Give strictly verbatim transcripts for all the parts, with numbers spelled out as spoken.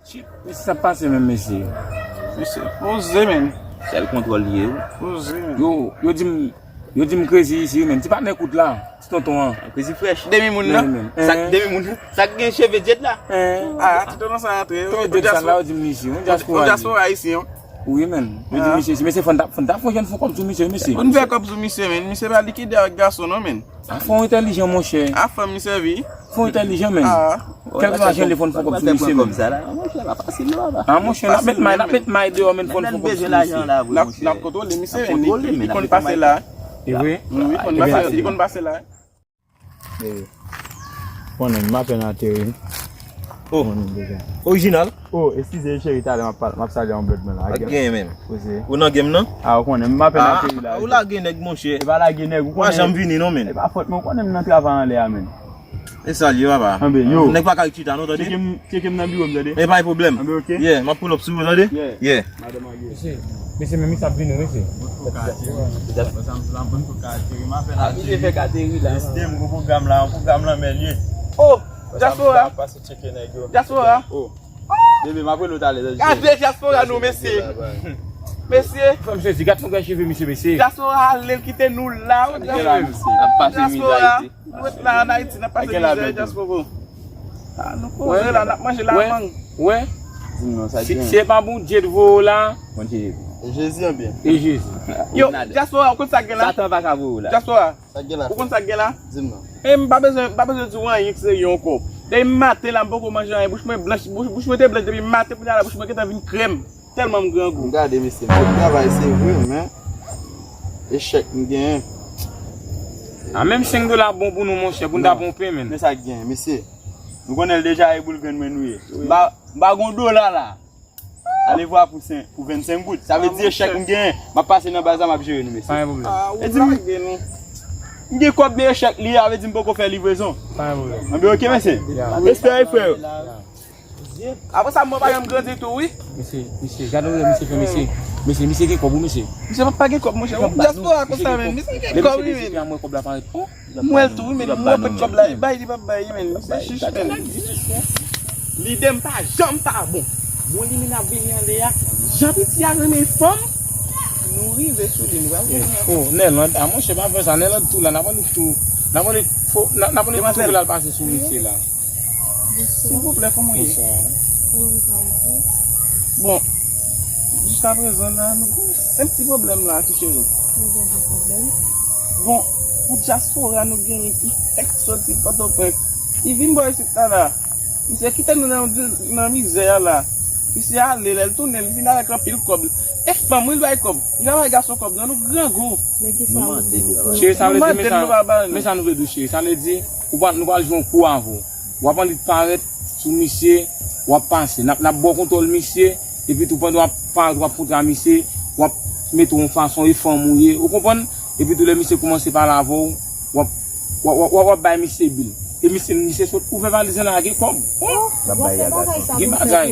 Mesye, sa pase menm, mesye. Mesye, poze, men. Sèl kontwòl li ye, wi. Poze, men. Yo, yo di m, yo di m Crazy isi, wi, men. Ti patnè kout la, ti tonton an. Crazy Fresh, demi moun nan. Sa demi moun nan. Sa k gen cheve djed la. Ah, ti tonton sa antre. Tonton djed sa la, yo di m isi, yon dyaspora. Yon dyaspora isi, yon. Wi, men. Yo di m isi, isi. Mesye, fò n ta, fò n ta fon jèn fon kòb sou misye, mesye. Fò n fè kòb sou misye, men. Misye pa likide ak gason, non, men. A fò w entèlijan, monchè. A fanm li sèvi. Fò w entèlijan, men. Kèlkeswa jan li fò n fè kòb sou misye, men. A, monchè, n ap met may, n ap met may deyò, men, fò n fè kòb sou misye. N ap kontwole misye, men. Li konn pase la. E vre? Wi, li konn pase la. Konnen m apèn ateri. Oh. Konnen deja. Orijinal. Oh, eskize cheri, talè m ap pale, m ap salye yon blòd mwen la. Pa gen menm. Ou nan game nan? A, ou konnen, m apèn ateri la. Ou lage nèg, monchè. E pa lage nèg, ou konnen. Mwen janm vini non, men. E pa fòt mwen, ou konnen m nan travay anlè a, men. E sa l ye, papa. Anben, yo. Nèg pa ka chita non, tande. Tcheke m, tcheke m nan biwo m, tande. E pa gen pwoblèm. Anben, ok. Yeah, m ap pull up sou ou, tande. Yeah. Mesye, mesye, men misye ap vini, mesye. Misye fèk ateri la. Mesye, m gon pwogram la, yon pwogram lan men l ye. Oh, dyaspora. Dyaspora. Oh. Bebe, m ap rele w talè. Gade dyaspora nou, mesye. Mesye. Fè m sezi, gad fon gad cheve misye, mesye. Dyaspora ale, l kite nou la. Dyaspora. Nou ret la ann Ayiti, n ap pase mizè, dyaspora. Ah, nou koze la, n ap manje lamang. Wè. Si, si se pa Bondye t voye w la. Bondye. E Jezi anbyen. E Jezi. Yo, dyaspora, ou konn sa k gen la? Satan pa ka voye w la. Dyaspora, ou konn sa k gen la? Di m non. E m pa bezwen, m pa bezwen di w anyen ki serye ankò. Depi maten la, m poko manje anyen. Bouch mwen blanch, bouch, bouch mwen te blanch depi maten, kounye a la, bouch mwen gentan vin krèm. Tèlman m grangou. M gade mesye, m ap travay, se vre, men echèk m genyen. A, menm senk dola bon pou nou, monchè, pou n ta pran yon pen, men. Men sa k genyen, mesye. Nou konnen l deja, e boul grenn mwen nou ye. M pa, m pa gon dola la. Ale vwa pou sen, pou vennsenk goud. Sa vle di echèk m genyen. M ap pase nan baz la, m ap jere nou, mesye. Pa gen pwoblèm. E di m, m gen kòb, men echèk li a, vle di m poko fè livrezon. Pa gen pwoblèm. Anben, ok, mesye. Respè, frè. Apre sa, mwen pa janm grandi tou, wi. Mesye, mesye, gade wè misye fè, mesye. Mesye, misye gen kòb, wi, mesye. Misye pa, pa gen kòb, monchè. Dyaspora konsa, men. Misye gen kòb, wi, men. Mwen l tou, wi, men. Mwen pèt kòb la, li bay, li pa bay, men. Misye chich, men. Lide m pa janm pa bon. Bon, li menm ap vini anlè a. Jan piti a renmen fanm, nou rive sou li, nou pral konnen. Oh, Nèland, a monchè, pa fè sa. Nèland tou la, n ap annik tou. N ap annik fo, n ap annik tou l al pase sou misye la. Silvouplè, kòman w ye? Bonswa. Bon, jiskaprezan la, nou gon senp ti pwoblèm la, ti cheri. Nou gen de pwoblèm? Bon, pou dyaspora nou genyen ki fèk soti Pòtoprens, ki vin bò isit la la. Misye kite nou nan, nan mizè a la. Misye ale, lè l tounen, li vin avèk anpil kòb. E fanm, wi, l bay kòb. Li pa bay gason kòb, non, nou grangou. Cheri, sa vle di, men sa, men sa nou vle di, cheri. Sa vle di, ou pa, nou pral jwe yon kou avè w. W ap annik parèt sou misye, w ap pase. N ap, n ap ba w kontwòl misye, epi tou pandan w ap parèt, w ap kontre a misye, w ap mete w yon fason, e fanm ou ye, ou konprann? Epi tou lè misye kòmanse pale avè w, w ap, w ap, w ap, w ap bay misye bil. E misye, misye sot ouvè valiz lan lage kòb. Oh! Gen bagay.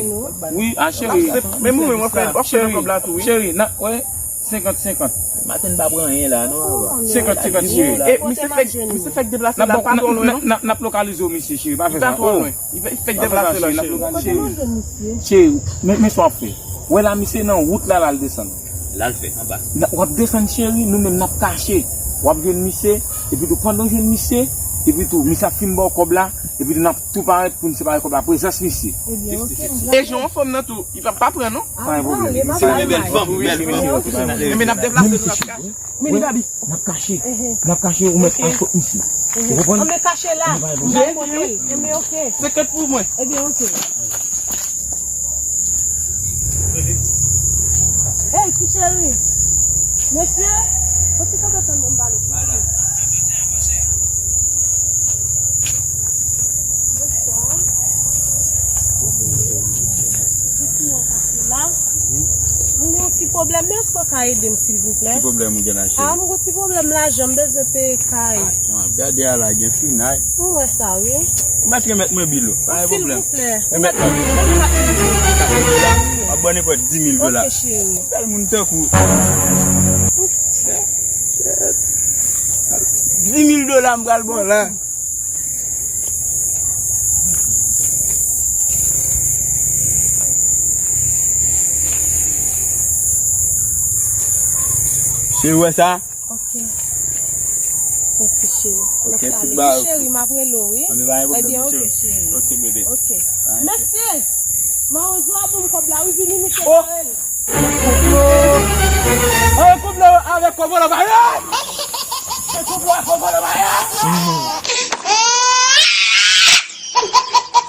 Wi, a cheri. Men mwen, mwen fè, w ap fè nan kòb la tou, wi. Cheri, nan, wè. Senkant senkant. Maten n pa pran anyen la, non. Senkant senkant, cheri. E misye fèk, misye fèk deplase la, pa twò lwen, non. N ap lokalize w, mesye, cheri, pa fè sa. Li pa twò lwen. Li fèk deplase la, cheri. Cheri, men, men sa w ap fè. Wè la, misye nan wout la, l al desann. L al fè, anba. W ap desann, cheri, nou menm n ap kache. W ap jwenn misye, epi tou, pandan w jwenn misye, epi tou, misye ap fin ba w kòb la, epi tou, n ap tou parèt pou n separe kòb la, prezans misye. Ebyen, oke, m pral. E jan w anfòm nan tou, li p ap pa pran, non? Pa gen pwoblèm. Se yon bèl fanm, bèl fanm. Ebyen, n ap deplase, nou ap kache. Men gade, n ap kache. N ap kache, ou mèt al kot misye. Ou konprann? Anben kache la. M pral montre l. Ebyen, oke. Sekrè pou mwen. Ebyen, oke. Hey, ti cheri. Mesye, ou ti kanpe tann mwen m pale. Bonswa. Jis mwen pase la. Mwen gen yon ti pwoblèm, men èske w ka ede m, silvouplè? Ki pwoblèm ou gen la, cheri? Ah, mwen gen yon ti pwoblèm lajan, m bezwen peye kay. Ah, jan w ap gade a la, gen finay. Mwen wè sa, wi. Ou mèt remèt mwen bil ou. Pa gen pwoblèm. Silvouplè. Remèt mwen bil. Mwen kat mil dola. M ap ba w nenpòt di mil dola. Ok, cheri. Bèl moun tankou. Di mil dola m pral ba w la. Cheri, ou wè sa? Ok. Mèsi, cheri. Ok, Mèsi, tout ale. bagay, Cheri, m ap rele w, wi. An, men pa gen pwoblèm, Ebyen, ok, cheri. Cheri. Ok, bebe. Ok. Pa gen Mesye, Mawozo a ban m kòb la, wi, vini, mesye. Oh! Konplo! An, konplo avèk kòb vòlò pa yo! Konplo avèk kòb vòlò pa yo!